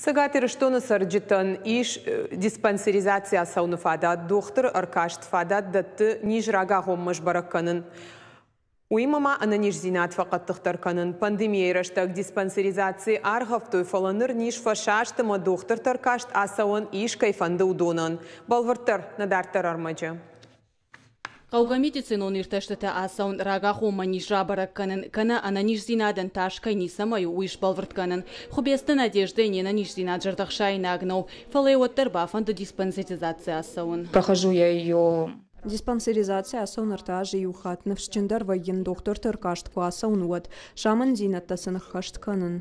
Цӕгат Ирыстоны цӕрджытӕн ис диспансеризаци ацӕуыны фадат. Дохтыры ӕркаст фадат дӕтты низ рагагъоммӕ сбӕрӕг кӕнын. Уыимӕ ма ӕнӕниздзинад фӕхъӕддыхдӕр кӕнын. Пандемийӕйы рӕстӕг диспансеризаци аргъӕвтой, фӕлӕ ныр низ фӕсаст ӕмӕ дохтырты ӕркаст ацӕуӕн ис, кӕй фӕнды, уыдонӕн. Бӕлвырддӕр нӕ дарддӕр ӕрмӕджы. Хъӕугӕ медицинон иртӕстытӕ ацӕуын, рагагъоммӕ низ рабӕрӕг кӕнын, кӕнӕ ӕнӕниздзинадӕн тас кӕй ницӕмӕй у, уый сбӕлвырд кӕнын. Хуыбецты Надеждӕйы не нӕниздзинад зӕрдӕхсаинаг нӕу, фӕлӕ йӕ уӕддӕр бафӕнды диспансеризаци ацӕуын. Прохожу я ее. Диспансеризаци ацӕуын 3 азы иу хатт. Ныфсджындӕр вӕййын, дохтырты ӕркаст куы ацӕуын, уӕд. Сӕ амынддзинӕдтӕ сын ӕххӕст кӕнын.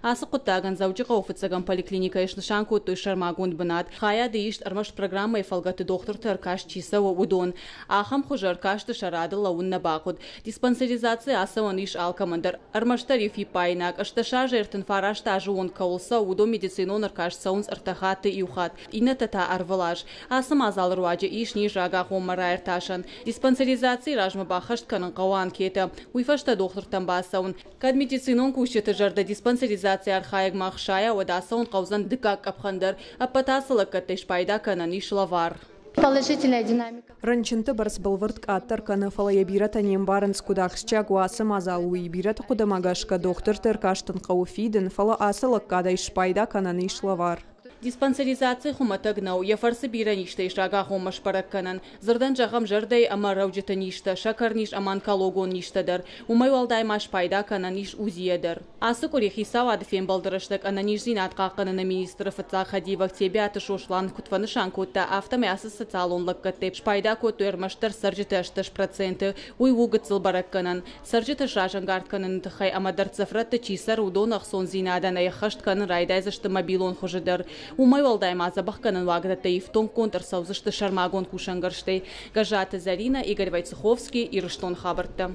Ацы хъуыддагӕн Дзӕуджыхъӕуы фыццӕгӕм поликлиникӕйы снысан кодтой сӕрмагонд бынат. Хайады ист ӕрмӕст программӕйы фӕлгӕтты дохтырты ӕркаст чи цӕуы, уыдон. Ахӕм хуызы ӕркасты сӕ рады лӕууын нӕ бахъуыд. Диспансеризаци ацӕуӕн ис алкӕмӕн дӕр. Ӕрмӕстдӕр иу фиппаинаг, 18 азы 39 азы онг кӕуыл цӕуы, уыдон медицинон ӕркаст цӕуынц 3 хатты иу хатт, иннӕтӕ та ӕрвылаз. Ацы мадзалы руаджы ис низ рагагъоммӕ раиртасӕн. Диспансеризацийы размӕ баххӕст кӕнын хъӕуы анкетӕ. Уый фӕстӕ дохтыртӕм бацӕуын. Кӕд медицинон кусджыты зӕрдӕ диспансеризацийы архайӕгмӕ ӕхсайа, уӕд ацӕуын хъӕудзӕн дыккаг къӕпхӕн дӕр. Ӕппӕт ацы лӕггӕдтӕй спайда кӕнӕн ис лӕвар. Положительная динамика. Рынчынты бӕрц бӕлвырд къаддӕр кӕны, фӕлӕ йӕ бирӕтӕ не мбарынц, куыд ахсджиаг у ацы мадзал, уый. Бирӕты хъуыдымӕ гӕсгӕ дохтырты ӕркастӕн хъӕуы фидын, фӕлӕ ацы лӕггадӕй спайда кӕнӕн ис лӕвар. Диспансеризаци хуымӕтӕг нӕу, йӕ фӕрцы бирӕ низтӕ ис рагагъоммӕ сбӕрӕг кӕнӕн. Дзырдӕн зӕгъӕм, зӕрдӕйы ӕмӕ рӕуджыты низтӕ, сӕкӕрниз ӕмӕ онкологон низтӕ дӕр. Уымӕй уӕлдай ма спайда кӕнӕн ис УЗИ-йӕ дӕр. Ацы къуыри хицауады фембӕлды рӕстӕг ӕнӕниздзинад хъахъхъӕныны министры фыццаг хӕдивӕг Тебиаты Сослан куыд фӕнысан кодта, афтӕмӕй ацы социалон лӕггӕдтӕй спайда кодтой ӕрмӕстдӕр цӕрджыты 18%. Уый у гыццыл бӕрӕггӕнӕн. Цӕрджыты сразӕнгард кӕныны тыххӕй ӕмӕ дӕрддзӕф рӕтты чи цӕры, уыдоны ӕхцондзинадӕн ӕй ӕххӕст кӕнын райдайдзысты мобилон хуызы дӕр. Уымӕй уӕлдай ма дзӕбӕхгӕнӕн уагдӕттӕ ифтонггонд ӕрцӕудзысты сӕрмагонд кусӕнгӕрзтӕй. Гӕззаты Зӕринӕ, Игорь Войцеховский, Ирыстон хабӕрттӕ.